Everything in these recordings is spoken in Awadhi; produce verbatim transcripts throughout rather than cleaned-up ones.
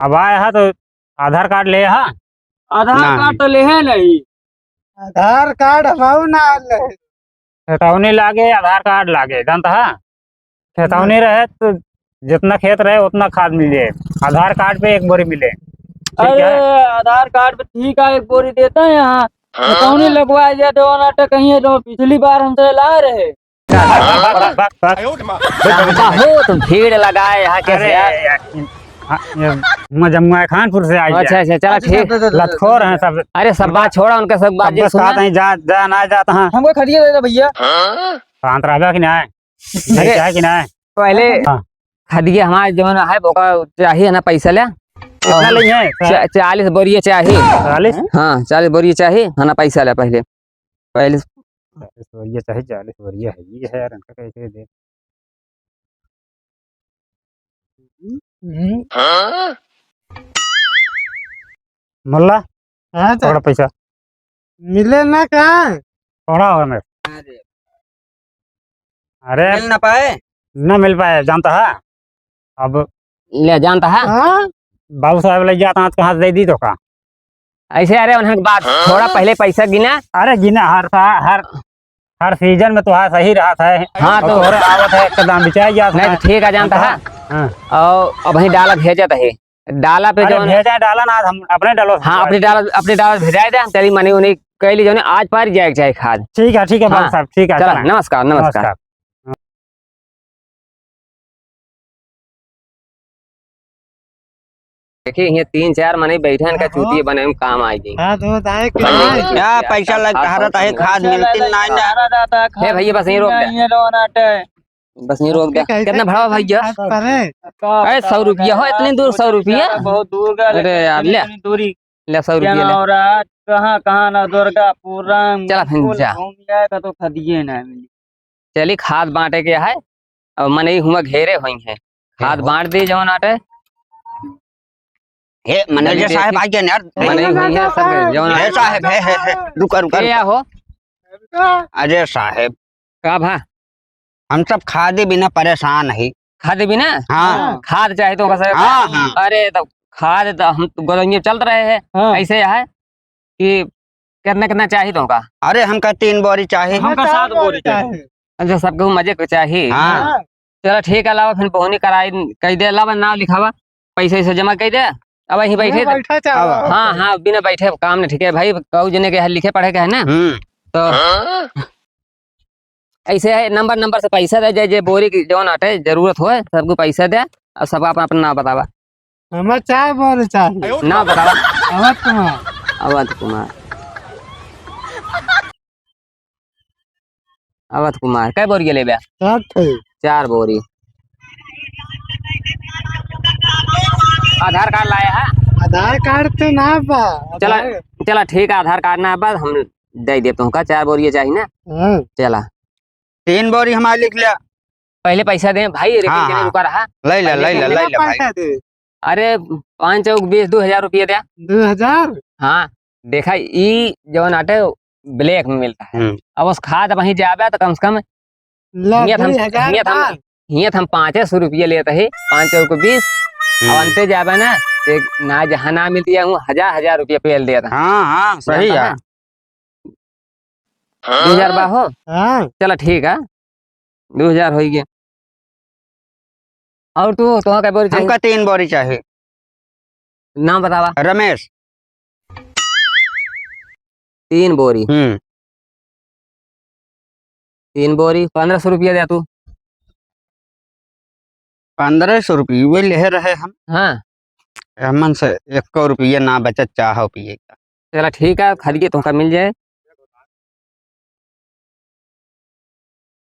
अब आए हा तो आधार कार्ड ले हा? आधार नहीं। कार्ड तो लेहे नहीं। आधार कार्ड हमाऊ ना ले। खेतौनी लागे, आधार कार्ड लागे, जानता हा? खेतौनी रहे तो जितना खेत रहे उतना खाद मिले, आधार कार्ड पे एक बोरी मिले। ठीक अरे, है? आधार कार्ड पे ठीक है, एक बोरी देता है यहाँ। खेतौनी लगवाए जाए तो ना तो कहीं है तो पिछली बार हमसे ला रहे। बक, बक, बक, बक। बहुत भीड़ लगाए यहाँ कैसे अरे यार? यार, हाँ, ये मजमुआ खानपुर से आई अच्छा, है। अच्छा, चला अच्छा, ठीक। अच्छा, अच्छा, लतखोर हैं सब। अरे सब बात छोड़ा, उनका सब बात सब ये बस सुना। कहते हैं, जा, जा, ना जाता हाँ। हमको खड़िया दे दो भैया। शांत रहबा कि ना? अरे, क्या कि ना? पहले हाँ। खदिया हमारे जौन है, ओका चाहिए ना पैसा ले। कितना लेंगे? चा-, चालीस बोरिया चाहिए। चालीस? हाँ, चालीस बोरिया चाहिए, है ना पैसा ले पहले। पहले चालीस बोरिया चाहिए, चालीस बोरिया है, ये है यार, इनका कैसे दे? हम्म। हाँ? मोल्ला, हाँ, सर। थोड़ा पैसा। मिले ना का? थोड़ा हो मेरे। अरे। अरे। मिल ना पाए? ना मिल पाए, जानता है? अब ले जानता है? हाँ? बाबू साहब ले जाता है, तो कहाँ से दे दी तो का? ऐसे, अरे, उन्हें बात, थोड़ा पहले पैसा गिना। अरे, गिना हर सा-, हर, हर सीजन में तो हाँ सही रहा था। हाँ, और तो थोड़ा आवत है, एकदम बिचाई जात नहीं, है। ठीक है, जानता है? हाँ। और अब वहीं डाला भेजत है। डाला पे अरे जौन भेजा डाला ना, हम अपने डालो हाँ, अपने डाला, अपने डाला भेजाए दे, हम तेरी मनी उनी कैली जौन आज पार जाए के चाहे खाद। ठीक है, ठीक है, बाबू हाँ। साहब, ठीक है, चला, चला। नमस्कार, नमस्कार। नमस्कार। देखिए, ये तीन चार मनी बैठे हैं, इनका हाँ। चूतिया बने में काम आएगी। हाँ, तो बताए कि हाँ। नहीं। क्या पैसा लग, खाद हरत है, कौन खाद पैसा मिलती लग, नहीं ना। हरत है, हे भैया, बस यहीं रोक दे। नहीं है, लोन आटे। बस नहीं रोक दे। कैसे कितना भाड़ा भैया? खाद परे? अरे, सौ रुपया हो, इतनी दूर सौ रुपया? बहुत दूर का, अरे यार, ले। इतनी दूरी। ले, सौ रुपया ले। जनावरा, कहाँ, कहाँ ना, दुर्गापुर, राम, चला फिर कुल जा। घूम जाए का तो खदिए ना मिली। चली, खाद बांटे के है, और मनई हुआ घेरे हुई है, खाद बांट दे जौन आटे। हे, मैनेजर साहब, आ गए यार। मनई हुई है सब, जौन हे आटे। साहब, हे, हे, हे, रुका, रुका, ए, रुका। या हो? अजय साहब। का भा? हम सब खादे बिना परेशान है। खादे बिना? हाँ। खाद चाहे तो बस। हाँ, हाँ। अरे, तो खाद तो हम तो गोदंगिया चल रहे हैं। हाँ। ऐसे है कि कितना, कितना चाही तुमका? अरे, हमका तीन बोरी चाही। हमका सात बोरी चाही। अच्छा, सबके मजे के चाही। हाँ। चला, ठीक है, लावा, फिर बोहनी कराई, कह दे, लावा, नाम लिखावा, पैसा वैसा जमा कह दे। अब वहीं बैठे थे। बैठा चाहो। हाँ, हाँ, बिना बैठे काम नहीं, ठीक है भाई, कहू जने के है, लिखे पढ़े के है ना? हम्म। तो ऐसे है, नंबर, नंबर से पैसा दे, जे, जे बोरी की जौन आटे, जरूरत होए, सबको पैसा दे, और सबका अपना, अपना नाम बतावा। हमें चार बोरी चाहिए। नाम बतावा। अवध कुमार। अवध कुमार। अवध कुमार, कै बोरी लेबे? चार ठे। चार बोरी। आधार कार्ड लाया है? आधार कार्ड तो ना बा। चला, आधार चला ठीक है, आधार कार्ड ना बा, हम दे दे तुमका, चार बोरी ये चाहिए ना? हाँ। चला। तीन बोरी हमारे लिख लिया। पहले पैसा दे भाई, हाँ, लेकिन हाँ। रुका रहा। ले ले, पहले ले ले, ले ले ले भाई। पैसा दे। अरे, पाँच चौक बीस, दो हजार रुपया दे। दो हजार? हाँ, देखा, ई जौन आटे, black में मिलता है। हम्म। अब उस खाद वहीं जाबे तो कम से कम ला, हियाँ तो हम, दो हजार हियाँ तो हम, बा। हियाँ तो हम पाँचे सौ रुपया लेत ही, पाँच चौक बीस, अब हम्म। अंते जाबे ना, ते ना जहाँ ना मिलती है, हूँ हजार, हजार रुपया पेल देत है। हाँ, हाँ, सही जानता है। है। दो हजार बा हो? हाँ। चला ठीक है, दो हजार होई गया। और तू, तोहा कै बोरी चाहिए? हमका तीन बोरी चाहिए। नाम बतावा। रमेश। तीन बोरी। हम्म। तीन बोरी, पन्द्रह सौ रुपया दे तू। पन्द्रह सौ रुपये लेहे रहे हम। हाँ। हमन से एको रुपया ना बचत चाहो पिए का। चला ठीक है, खरीदे तोहका मिल जाए।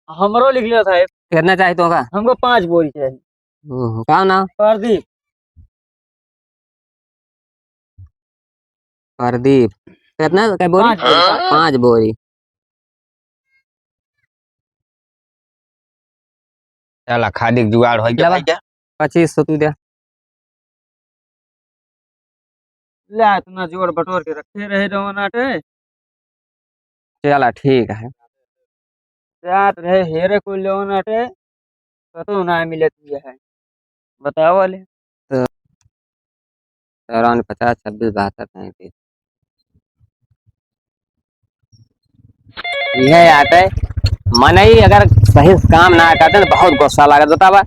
हमरो लिख लियो साहेब। कितना चाही तोहका? हमको पाँच बोरी चाही। ओहो, का नाम? प्रदीप। प्रदीप। कितना कै बोरी? पाँच बोरी। पाँच बोरी। चला, खादी के जुगाड़ हो गया लावा। भाई क्या? पच्चीस सौ तू दे। ले, इतना जोड़ बटोर के रखे रहे जवन आटे। चला, ठीक है। जात रहे हेरे कोई जवन आटे, कतौ ना मिलत है। बताओ ले। तो चौरानवे पचास छब्बीस बहत्तर पैंतीस। यह आटे मनई अगर सही से काम ना करते तो बहुत गुस्सा लागत बतावा।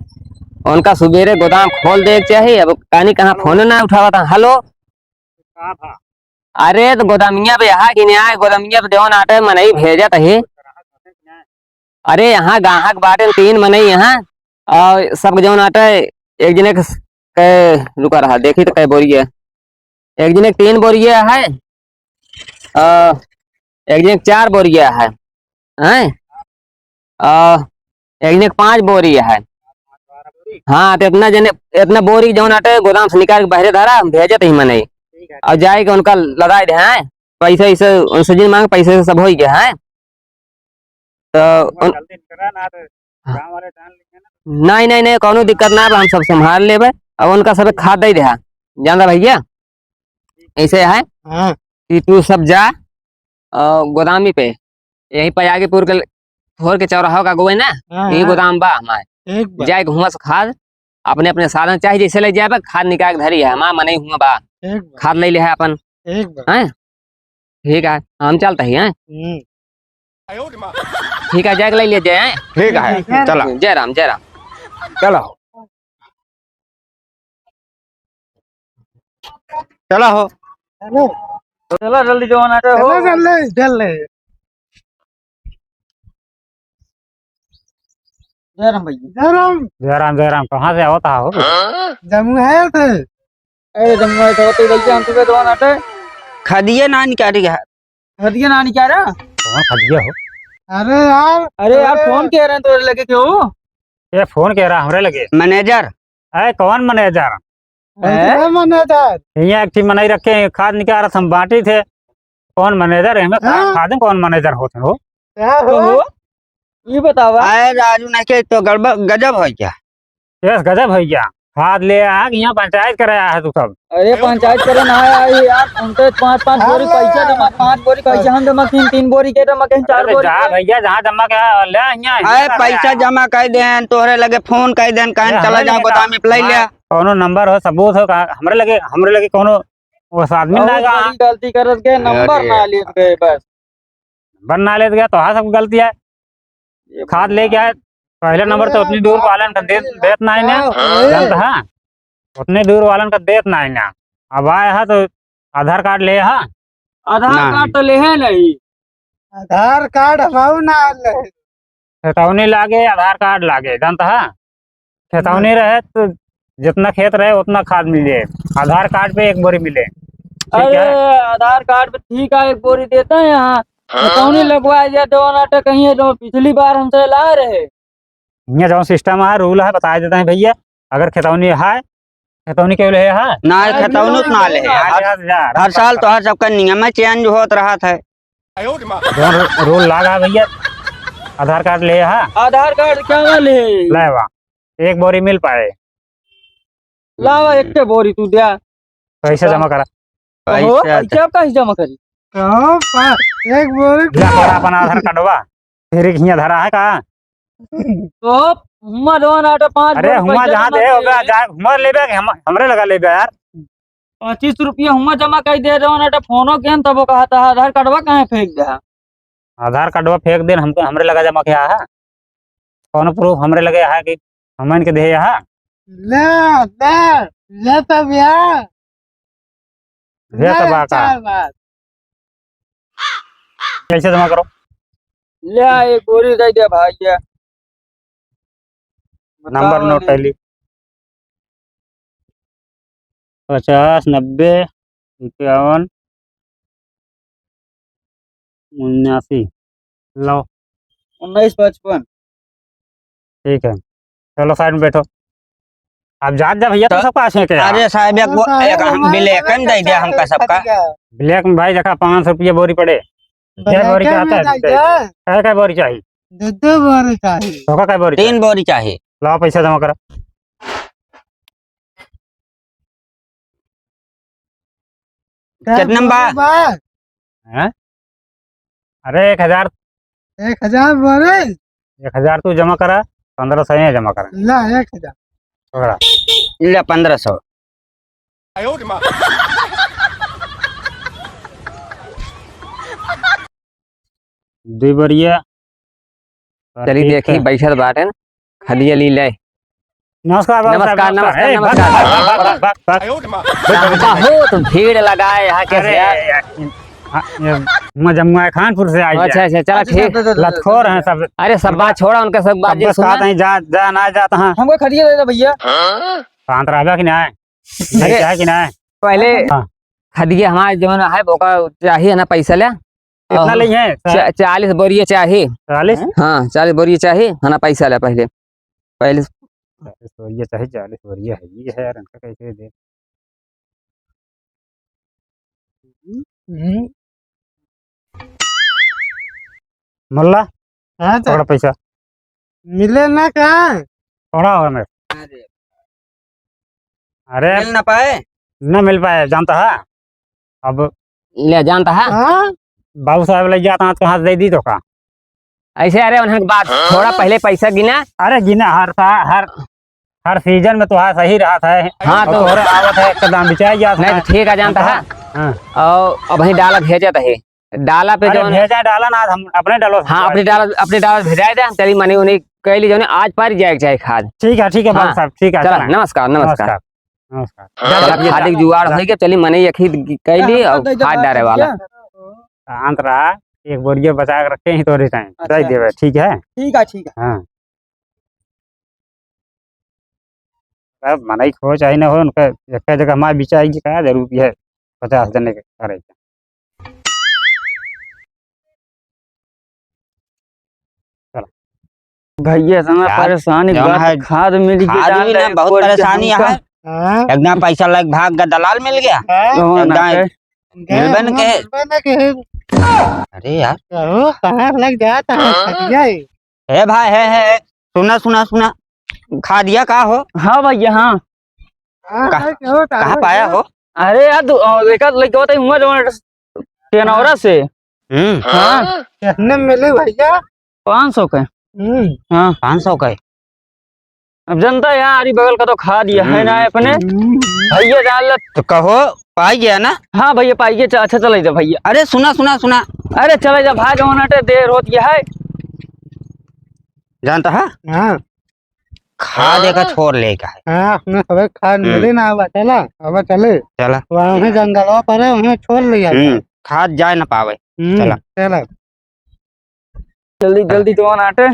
उनका सुबेरे गोदाम खोल दे के चाहिए। अब कानी कहाँ फोन ना उठावा था। हेलो। अरे तो गोदामिया पे यहाँ कि नहीं आए, गोदामिया पे जौन आटे मनई भेजत है। अरे यहाँ गाहक बाटे तीन मनई यहाँ, और सब जौन आटे एक जने के, के रुका रहा, देखी तो कै बोरी है। एक जने के तीन बोरिया है, अ, एक जने के चार बोरिया है, हैं? अ, एक जने के पाँच बोरिया है। हाँ, तो इतना जने, इतना बोरी जौन आटे गोदाम से निकाल के बहरे धरा, हम भेजत ही मनई। और जाए के उनका लदाई दे, हैं? पैसा इसे उनसे जिन मांग, पैसे से सब हो गया है। तो उन- जल्दी निकला ना तो हाँ। गाँव वाले जान लेंगे ना। नहीं, नहीं, नहीं, कौनो दिक्कत ना बा, हम सब संभाल लेबे। अब उनका सब खाद दे दे, जानता भैया, ऐसे है हाँ। कि तू सब जा, अ, गोदामी पे, यहीं पे आगे पुर के, फोर के चौराहा का गोए ना, हाँ, यही हाँ। गोदाम बा हमारे। ठीक बा। जाए के हुआ से खाद अपने, अपने साधन चाहे जैसे ले जाए, खाद निकाल के धरी है, हमार मनई हुआ बा, ठीक बा। खाद ले ले है अपन, ठीक बा। हैं? ठीक है, हम चलते ही हैं। हम्म। ठीक है, जाके ले लिए जय हैं। ठीक है, ठीक है। चला। जय राम, जय राम। चलो। चला हो। चलो। चला जल्दी जवान आ जाओ। चलो जल्दी, जल्दी। जय राम भैया। जय राम। जय राम, जय राम। कहाँ से आवत हो? जमुआ है थे। अरे जमुआ है तो भैया हम सुबह जवान आटे। खदिया ना निकाली है। खदिया ना निकाला? कौन खदिया हो? अरे यार, अरे यार, अरे। फोन कह रहे हैं तो लगे क्यों? ये फोन कह रहा हमरे लगे। मैनेजर। अरे कौन मैनेजर? हैं? कौन मैनेजर? यहाँ एक ठी मनई रखे हैं, खाद निकाल रहा था, हम बांटी थे। कौन मैनेजर है? हमें खा-, हाँ? खा दें, कौन मैनेजर होते हो? क्या तो हो? हो? ये बतावा। अरे राजू नहीं के तो गड़बड़, गजब हो गया। यस, गजब हो गया। खाद ले आ, यहाँ पंचायत करे आया है तू सब। अरे पंचायत करे ना आया है यार, उनके पाँच, पाँच बोरी हाँ। पैसा जमा, पाँच बोरी पैसा हम जमा कीन, तीन बोरी के जमा कीन, चार अरे बोरी जा के। भैया, जहाँ जमा के ले यहाँ, अरे यहाँ पैसा जमा कर देन, तोहरे लगे फोन कर देन, कहन अरे चला हमरे जाओ लगे गोदाम में ले हाँ, लिया। कौनो नंबर हो, सबूत हो, कहाँ, हमरे लगे, हमरे लगे कौनो वो आदमी और ना गा। बड़ी गलती करत गए, नंबर अरे। ना लेत गए बस। नंबर ना लेत गए, तो हाँ सब गलती है। ये खाद लेके आए, पहले नंबर तो उतनी दूर वालन का दे-, देत ना है ना, हाँ। जानता है? उतनी दूर वालन का देत ना है ना। अब आए है तो आधार कार्ड ले है? आधार नहीं। कार्ड तो ले है नहीं। आधार कार्ड हमाऊ ना ले। खेतौनी लागे, आधार कार्ड लागे, जानता है? खेतौनी रहे तो जितना खेत रहे उतना खाद मिले, आधार कार्ड पे एक बोरी मिले, ठीक है? अरे, आधार कार्ड पे ठीक है, एक बोरी देता है यहाँ। खेतौनी लगवाए दिया, जवन आटा कहीं है, जो पिछली बार हमसे लाए रहे। यहाँ जौन सिस्टम है, रूल है, बता देते हैं भैया, अगर खेतौनी है, खेतौनी केवल है, है? ना, अरे, खेतौनी तो ना ले। हर, हर साल तो हर सबका नियम है, चेंज होत रहत है। जौन रू-, रूल लागा भैया, आधार कार्ड ले हा। आधार कार्ड क्या वाले है? ले बा, एक बोरी मिल पाए। लावा, एक के बोरी तू द्या। पैसा जमा करा। ओहो, पैसा पैसा अब काहे जमा करी? कहो पा-, एक बोरी जा करा अपन आधार कार्डवा। फिर हियाँ धरा है का? तो हुआँ जौन आटा पाँच अरे बोरी हुआँ पैसा जहाँ जमा दे करे। होगा, जा हुआँ लेबे कि हम, हमरे लगा लेबे यार। पच्चीस रुपया हुआँ जमा कर दे रहो ना, तो फोनो के हम तब वो कहा था, आधार कार्डवा कहाँ फेंक दे? आधार कार्डवा फेंक दे, हमको, हमरे लगा जमा किया है। कौनो प्रूफ हमरे लगे है कि हम इनके दे है? ले, ले, ले तब यार। ये ले तो बात है। चार बार। कैसे जमा करो? ले आ, एक बोरी दे दे भाई, ये। नंबर बताओ नोट नहीं। कर ली। पचास, नब्बे, इक्यावन, उन्यासी। लो। उन्नीस पचपन। ठीक है, चलो साइड में बैठो। आप जात जा भैया, तो तो सबका आसे के यार। अरे साहब, एक वो, साहब, एक हम हमारे ब्लैक में दे दिया हमका सबका। खटिया। ब्लैक में भाई देखा, पाँच सौ रुपये बोरी पड़े। कै बोरी चाहता है? कै, कै बोरी चाहिए? दो, दो बोरी चाहिए। तोका कै बोरी तीन चाहिए? बोरी चाहिए। लाओ पैसा जमा करा। कै कितना में बा? बोरी बा? हैं? अरे एक हजार। एक हजार बोरी? एक हजार तू जमा करा, पन्द्रह सौ यहाँ जमा करा। ला, एक हजार। पकड़ा। ले पन्द्रह सौ। दुई बोरिया। चली ठीक देखी, है। बैठल बाटेन, खदिया ली ले। नमस्कार बाबू साहब, नमस्कार, नमस्कार। नमस्कार, ए, नमस्कार। भाग, भाग, भाग, भाग, भाग। बहुत भीड़ लगा है यहाँ के अरे यार। यार, हाँ, ये मजमुआ खानपुर से आई अच्छा, है। अच्छा, चला अच्छा, ठीक। अच्छा, अच्छा, अच्छा, लतखोर हैं सब। अरे सब बात छोड़ा, उनका सब बात सब ये बस सुना। कहते हैं, जा, जा, ना जाता हाँ। हमको खदिया दे दे भैया। शांत रहबा कि ना? अरे, क्या कि ना? पहले हाँ। खदिया हमारे जौन है, ओका चाहिए ना पैसा ले। कितना और ले हैं, सर? चा-, चालीस बोरिया चाहिए। चालीस? हाँ, चालीस बोरिया चाहिए, है ना, पैसा ले पहले। पहले चालीस बोरिया चाहिए, चालीस बोरिया है, ये है यार, इनका कैसे दे? हम्म। मुल्ला, हाँ, सर। थोड़ा पैसा। मिले ना का? थोड़ा और में। अरे। अरे। मिल ना पाए? ना मिल पाए, जानता है? अब ले जानता है? हाँ? बाबू साहब ले जाता है, तो हाथ दे दी तो का? ऐसे, अरे, उन्हें बात थोड़ा पहले पैसा गिना। अरे, गिना हर सा-, हर, हर सीजन में तो हाँ सही रहत है। हाँ, और तो थोड़ा आवत है, एकदम बिचाई जात नहीं, है। ठीक है, जानता है? हाँ। और अब वहीं डाला भेजत है। डाला पे अरे, जौन भेजा डाला ना, हम अपने डालो हाँ, भेजवाए। अपने डाला, अपने डाला भेजाए दे, हम चली मने उन्हें कह ली जौन आज पार जाए के चाहे खाद। ठीक है, ठीक है, हाँ। बाबू साहब, ठीक है, चला, चला। नमस्कार, नमस्कार। नमस्कार, नमस्कार। चला, जा, जा, खाद जा, एक जुगाड़ जा। हो गया, चली मने एक ही कह ली और खाद डारे वाला। शांत रहा, एक बोरिया बचा के रखे ही तोरे टाइम, अच्छा। दे देवे, ठीक है? ठीक है, ठीक है। हाँ। अब मनई खो चाहे ना हो, उनका एक जगह हमारे बिचाई की का जरूरी है, पचास जने के करे। चला। भैया, इतना यार, परेशानी जौन बात है, खाद मिल के खाद जान भी ना, रहे, बहुत कोई परेशानी हमका है। हाँ? एकदम पैसा लग भाग का दलाल मिल गया। हाँ? जौन एकदम है। मिलबे न के। मिलबे न के। अरे यार। कहो, कहाँ लग जाता है, हाँ? खटिया ही। हे भाई, हे, हे, सुना, सुना, सुना। खा दिया का हो? हाँ भैया, हाँ। हाँ, कहाँ, है, कहो, कहाँ कहाँ पाया है? हो? अरे यार, तू, अ, एक आध लइका होता है, हुआ जौन टेनौरा से। हम्म। हाँ। कितने में मिले भैया? पाँच सौ के। हम्म। हाँ। पाँच सौ के। अब जनता है यार, ई बगल का तो खा दिया है ना हम्म। अपने। हम्म। भैया जान ले। तो कहो, पाई गया ना? हाँ भैया, पाई गया, च-, अच्छा चले जा भैया। अरे सुना, सुना, सुना। अरे चले जा भाई, जौन हटे देर होत गया है। जानता है? हाँ। खाद एक छोड़ ले का है। हाँ, अपने सबे खाद हम्म। मिले ना, अब चला, अब चले। चला। वहाँ उन्हें जंगलवा पर है, उन्हें छोड़ लिया हम्म, जाए। खाद जाए ना पावे। हम्म, चला। चला। जल्दी, जल्दी जौन आटे।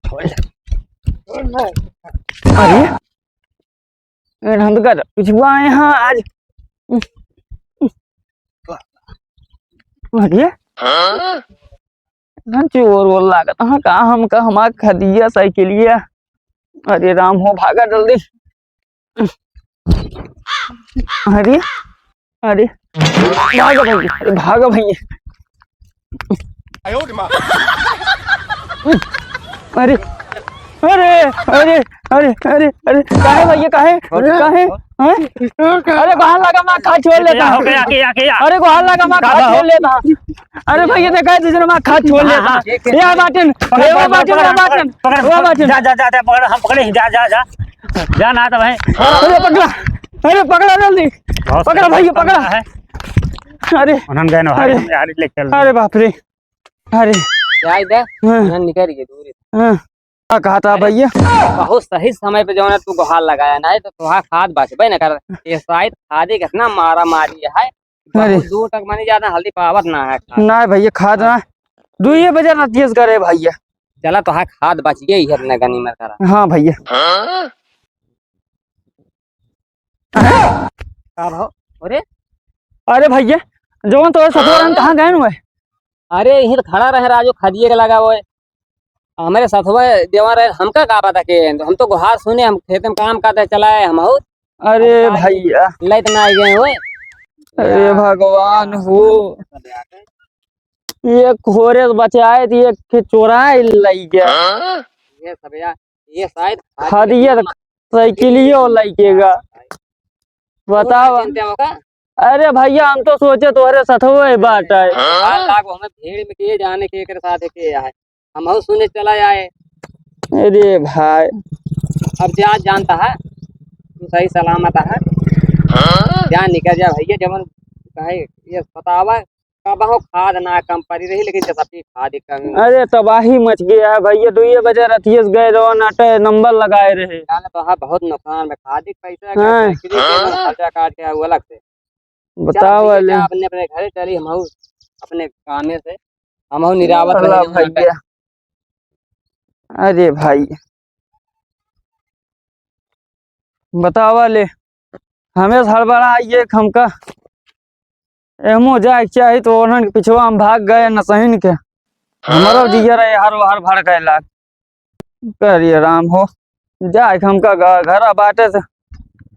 छोड़ ले। अरे, ए, हम तो कर, पिछुआ आए हैं आज। अरे, ना चोर वोर लागत, हाँ, का हम, का हमार खदिया साइकिलिया। अरे राम हो, भागा जल्दी। अरे, अरे, भागो भैया, अरे भागो भैया। अरे, अरे, अरे, अरे, काहे भैया, काहे? काहे? हैं? अरे, गोहार लगा, माँ, खाद छोड़ लेता। हो गया, आके, आके, आके। अरे, गोहार लगा, माँ, खाद छोड़ लेता। अरे भैया, देखा है, दूसरे माँ खाद छोड़ लेता। हाँ, हाँ। या बाटन, पकड़, ए, वो पकड़, बाटन, पकड़, वो बाटन, पकड़, वो पकड़, बाटन। जा, जा, जा, जा, पकड़, हम पकड़े ही, जा, जा, जा। जा ना तो भाई। अरे पकड़ा, अरे पकड़ा जल्दी। बहुत पकड़ा भैया, खतरनाक पकड़ा। है। अरे। उन्हन गए ना, अरे। हम यार लेके चल। अरे बाप रे। अरे। जाए दे, हाँ। उन्हन निकल गए दूर। हाँ। का कहता भैया? बहुत सही समय पे जौन है तू गोहार लगाया, नहीं तो तोहार खाद बचबे न कर। ये शायद खादे कितना मारा मारी है। अरे। बहुत दूर तक मानी जाता, हल्दी पावत ना है खाद। ना भैया, खाद ना। दुइये बजे नतियस करे भैया। चला, तोहार खाद बच गई है, अपने गनीमत करा। हाँ भैया। का भाव? अरे? अरे भैया, जौन तोरे सतुआ रहन, कहाँ गए हुए? अरे, यहीं तो खड़ा रहे राजू, खदिए के लगा हुए। हमरे सतुआ देवा रहे, हमका का पता के, हम तो गोहार सुने, हम खेत में काम करते चला आए हम, और अरे भैया। लाइट ना आ गए हुए। अरे भगवान हो। ये खोरे से बचाए थे, ये के चोराए लई गया। ये सब यार, ये शायद खदिया तो साइकिलियो लइके गा। बताओ। चिंता होगा? अरे भैया, हम तो सोचे तोहरे सथवे बाटे। हाँ, लागो हमें भीड़ में के जाने के एकरे साथ के है। हम और सुने चला आए। अरे भाई। अब जा जानता है। तू सही सलामत है। हाँ? जा निकल जा भैया, जवन कहे ये बतावा, कबहू खाद ना कम पड़ी रही, लेकिन जब भी खाद ही कम। अरे तबाही मच गया है भैया, दुइये बजे रतिये से गए रहो, नटे नंबर लगाए रहे। जाने तो हाँ, बहुत नुकसान में खाद ही पैसा हाँ। का, साइकिल के खर्चा काट के वो अलग से। बताओ चल भैया, ले। जा अपने, अपने घरे चली, हम अपने कामे से, हम निरावत अल्लाह रहे, भैया। अरे भाई, बतावा ले, हमें हड़बड़ा आइए हमका एमो जाए के चाही, तो उन्हन के पिछवा हम भाग गए नसहिन के। हमारा जिया रहे हर हर भड़के लाग। करिए राम हो, जाए के हमका घ-, घर बाटे से,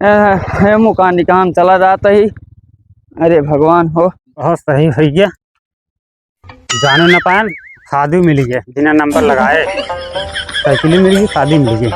ए, एमो का निकाम चला जाता ही। अरे भगवान हो। बहुत सही भैया। जाने न पाएन, खादी मिल गए, बिना नंबर लगाए। साइकिल मिल गई, खादी मिल गई।